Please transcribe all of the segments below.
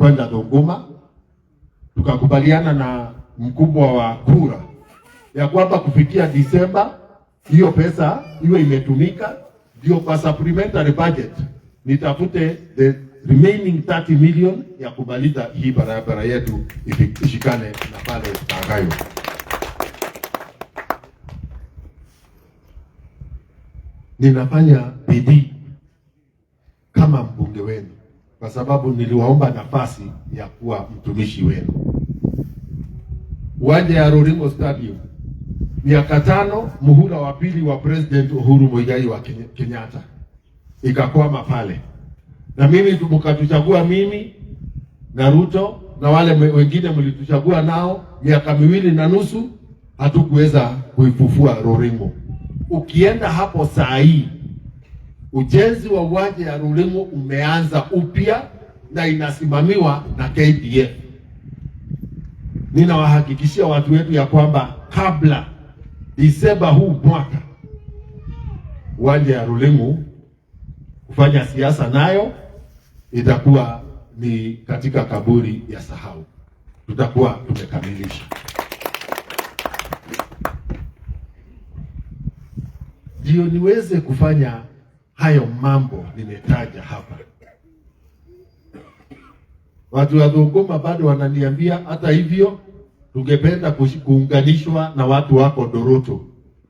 kwenda Thunguma. Tukakubaliana na mkubwa wa kura ya kwamba kufikia Disemba hiyo pesa iwe imetumika, ndio kwa supplementary budget nitafute the remaining 30 million ya kumaliza hii barabara yetu ishikane na pale Tangayo. Ninafanya bidii kama mbunge wenu kwa sababu niliwaomba nafasi ya kuwa mtumishi wenu. Uwanja ya Ruringo Stadium, miaka 5, muhula wa pili wa President Uhuru Muigai wa Kenyatta ikakwama pale, na mimi mkatuchagua mimi na Ruto na wale wengine mlituchagua nao, miaka 2.5 hatukuweza kuifufua Ruringo. Ukienda hapo saa hii ujenzi wa uwanja ya Ruringo umeanza upya na inasimamiwa na KDF. Ninawahakikishia watu wetu ya kwamba kabla Disemba huu mwaka uwanja ya Ruringo kufanya siasa nayo itakuwa ni katika kaburi ya sahau. Tutakuwa tumekamilisha. Ndio niweze kufanya hayo mambo nimetaja hapa. Watu wa Thunguma bado wananiambia hata hivyo tungependa kuunganishwa na watu wako Doroto.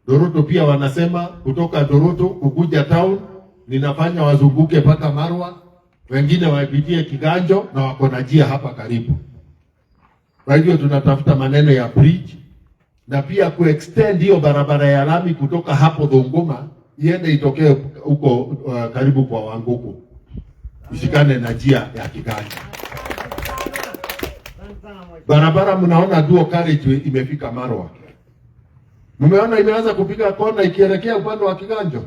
Doroto pia wanasema kutoka Doroto kukuja town ninafanya wazunguke mpaka Marwa, wengine wapitie Kiganjo na wako na njia hapa karibu. Kwa hivyo tunatafuta maneno ya bridge na pia kuextend hiyo barabara ya lami kutoka hapo Thunguma iende itokee huko karibu kwa Wanguku, ishikane na njia ya Kiganjo. Barabara mnaona dual carriageway imefika Marwa. Mmeona imeanza kupiga kona ikielekea upande wa Kiganjo.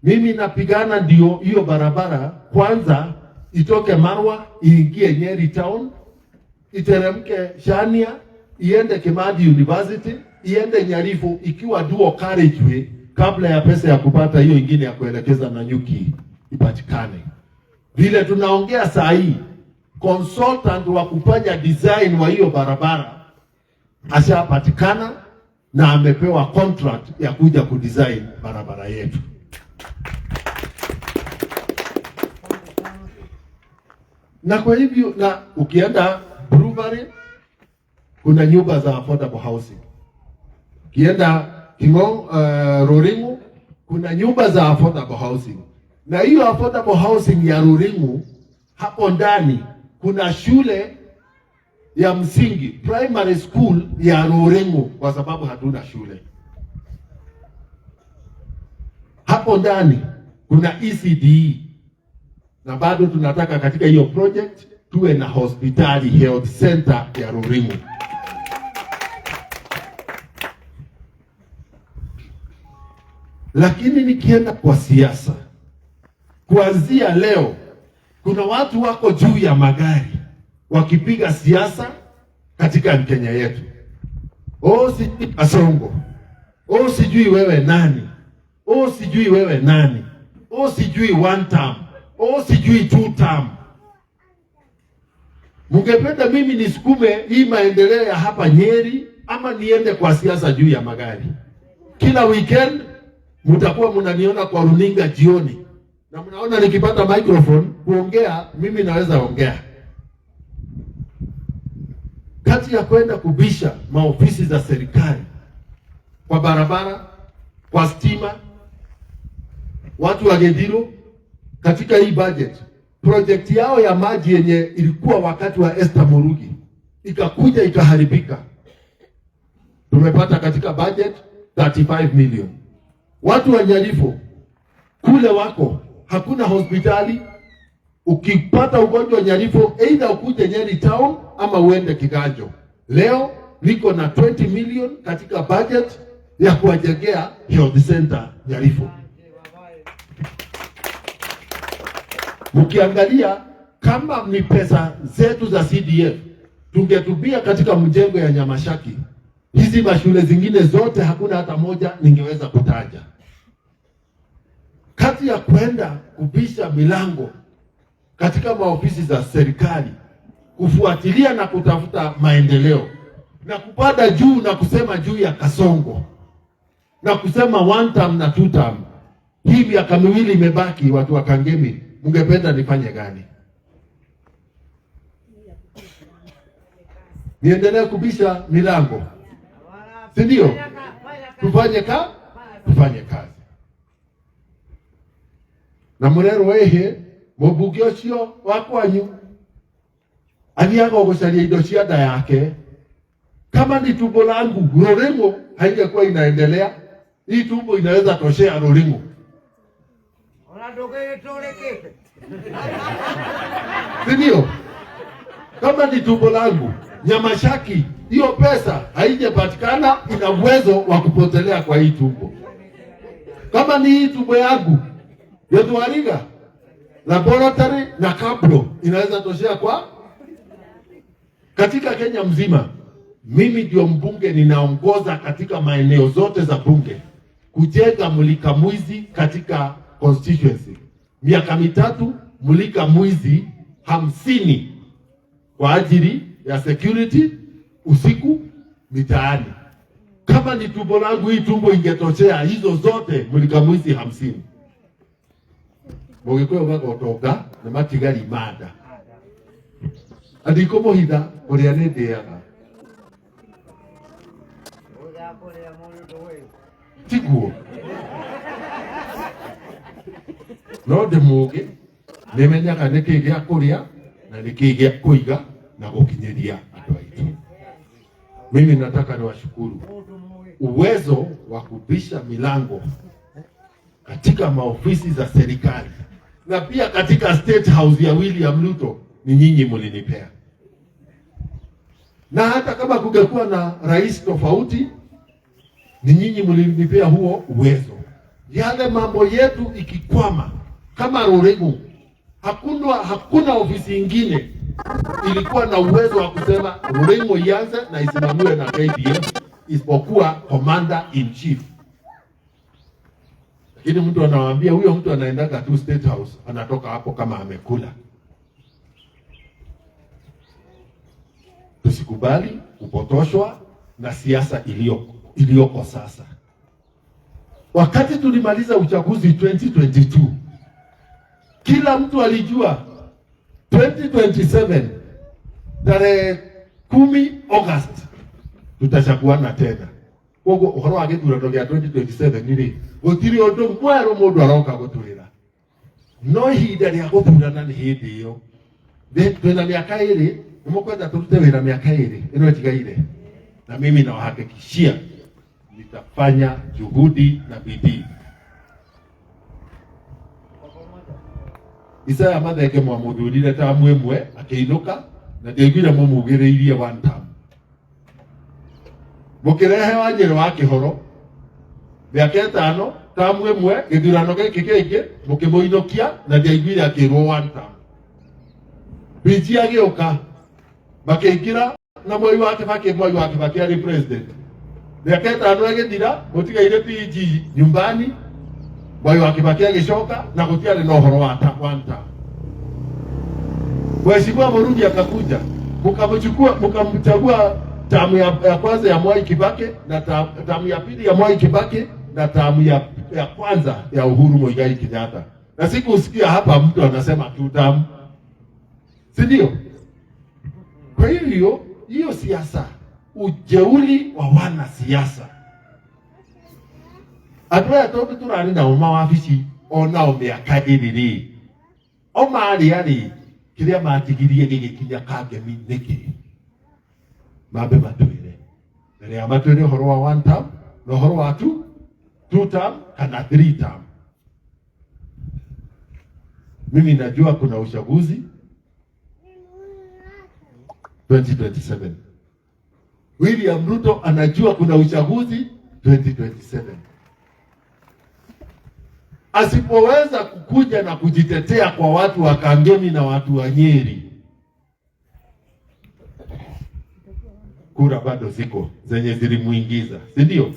Mimi napigana ndio hiyo barabara kwanza itoke Marwa iingie Nyeri town, iteremke Shania, iende Kimathi University, iende Nyarifu ikiwa dual carriageway kabla ya pesa ya kupata hiyo ingine ya kuelekeza Nanyuki ipatikane. Vile tunaongea saa hii, consultant wa kufanya design wa hiyo barabara ashapatikana na amepewa contract ya kuja kudesign barabara yetu. Na kwa hivyo, na ukienda Brewery kuna nyumba za affordable housing. Ukienda Ruringu kuna nyumba za affordable housing. Na hiyo affordable housing ya Ruringu hapo ndani kuna shule ya msingi, primary school ya Ruringu, kwa sababu hatuna shule. Hapo ndani kuna ECDE, na bado tunataka katika hiyo project tuwe na hospitali health center ya Ruringu. Lakini nikienda kwa siasa, kuanzia leo kuna watu wako juu ya magari wakipiga siasa katika Kenya yetu. Oh, sijui Kasongo. Oh, sijui wewe nani. Oh, sijui wewe nani. Oh, sijui one term. Oh, sijui two term. Mungependa mimi nisukume hii maendeleo ya hapa Nyeri ama niende kwa siasa juu ya magari? Kila weekend mtakuwa mnaniona kwa runinga jioni, na mnaona nikipata microphone kuongea, mimi naweza ongea. Kati ya kwenda kubisha maofisi za serikali kwa barabara, kwa stima, watu wa Gethiro katika hii budget project yao ya maji yenye ilikuwa wakati wa Esther Murugi ikakuja ikaharibika, tumepata katika budget 35 million. Watu wa Nyarifu kule wako hakuna hospitali. Ukipata ugonjwa Nyarifu, either ukuje Nyeri town ama uende Kiganjo. Leo niko na 20 million katika budget ya kuwajengea health center Nyarifu. Mkiangalia kama ni pesa zetu za CDF tungetumia katika mjengo ya Nyamashaki, hizi mashule zingine zote hakuna hata moja ningeweza kutaja. Kati ya kwenda kubisha milango katika maofisi za serikali kufuatilia na kutafuta maendeleo na kupanda juu na kusema juu ya Kasongo na kusema one term na two term. Hii miaka 2 imebaki, watu wa Kangemi, mungependa nifanye gani? Niendelee kubisha milango, si ndio? Tufanye tufanye kazi na murerwo ihi mubunge ucio wa kwanyu athiaga gucaria indo cia nda yake. Kama ni tumbo langu rurimo haingekuwa inaendelea. Hii tumbo inaweza toshea rurimo, si ndio? Kama ni tumbo langu Nyamashaki, hiyo pesa haijapatikana, ina uwezo wa kupotelea kwa hii tumbo. Kama ni hii tumbo yangu Gĩthwariga laboratory na kablo inaweza toshea kwa katika Kenya mzima. Mimi ndio mbunge ninaongoza katika maeneo zote za bunge kujenga mulika mwizi katika constituency. Miaka 3 mulika mwizi 50 kwa ajili ya security usiku mitaani. Kama ni tumbo langu, hii tumbo ingetoshea hizo zote mulika mwizi 50. Mugikuyu magotonga na matigari manda andikumuhitha uria ni ndiaga tiguo no ndi mugi nimenyaga niki gia kuria na niki gia kuiga na gukinyiria andu aitu. Mimi nataka niwashukuru uwezo wa kubisha milango katika maofisi za serikali na pia katika State House ya William Ruto ni nyinyi mlinipea. Na hata kama kungekuwa na rais tofauti, ni nyinyi mlinipea huo uwezo. Yale mambo yetu ikikwama kama Ruringu, hakuna ofisi ingine ilikuwa na uwezo wa kusema Ruringu ianze na isimamiwe na KDF isipokuwa Commander in Chief. Lakini mtu anawaambia huyo mtu anaendaga tu State House, anatoka hapo kama amekula. Tusikubali kupotoshwa na siasa iliyoko sasa. Wakati tulimaliza uchaguzi 2022, kila mtu alijua 2027 tarehe 10 August tutachaguana tena. Koguo uhoro wa githurano gia 2027 ri gutiri undu mweru mundu aroka gutwira, no ihinda ria guthurana ni hindi iyo. Twina miaka 2, nimukwenda turute wira miaka 2 ino itigaire, na mimi nawahakikishia nitafanya juhudi na bidii. Isaya Mathenge mwamuthurire ta mwimwe akiinuka na ndiaiguire mumugiriirie one term. Mukirehe Wanjiru wa Kihoro miaka 5 tamu 1 githurano giki kingi mukimuinukia na ndiaiguire akirwo one term. Biji agĩũka makĩingĩra na Mwai wa Kibaki, Mwai wa Kibaki arĩ president. Miaka 5 ĩgĩthira mũtigaire PG nyumbani, Mwai wa Kibaki agĩcoka na gũtiarĩ na ũhoro wa one term. Mheshimiwa Murungi akakuja, mkamchukua, mkamchagua tamu ya kwanza ya Mwai Kibaki na tamu ya pili ya Mwai Kibaki na tamu ya kwanza ya Uhuru Muigai Kenyatta. Na sikusikia hapa mtu anasema tu tamu, si ndio? Kwa hiyo hiyo siasa, ujeuri wa wanasiasa. Andũ aya tondũ tũrarĩ nao mawabici onao mĩaka ĩrĩ rĩ, o marĩa rĩ, kĩrĩa matigirie gĩgĩkinya Kangemi nĩkĩ? Mambe matwĩre mbere ya matwĩre ũhoro wa one term na ũhoro wa two term kana three term. Mimi najua kuna uchaguzi 2027. William Ruto anajua kuna uchaguzi 2027. Asipoweza kukuja na kujitetea kwa watu wa Kangemi na watu wa Nyeri, kura bado ziko zenye zilimuingiza, si ndio?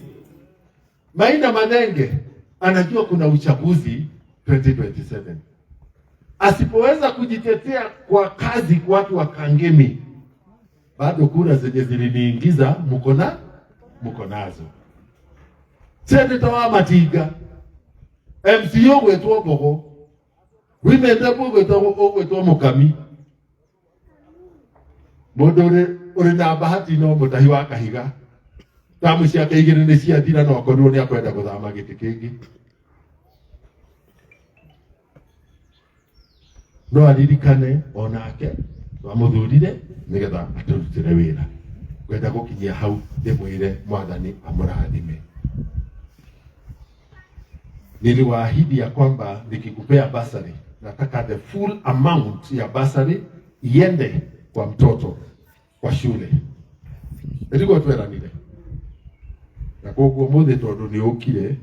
Maina Mathenge anajua kuna uchaguzi 2027. Asipoweza kujitetea kwa kazi kwa watu wa Kangemi, bado kura zenye ziliniingiza mko nazo. Senator wa Matinga, MCA ũgwĩtwo Mbogo, women rep ũgwĩtwo Mũkami, mũndũ ũrĩ na bahati no mũtahi wa kahiga, tamu ciake igĩrĩ nĩ ciathira, no akorirwo nĩ akwenda gũthama gĩtĩ kĩngĩ. No aririkane onake twamuthurire nigetha aturutire wira. Ngwenda gukinyia hau ndimwire Mwathani amurathime. Niliwaahidi ya kwamba nikikupea basari, nataka the full amount ya basari iende kwa mtoto kwa shule. Nĩguo tweranire. Na koguo mũthĩ tondũ nĩ ũkire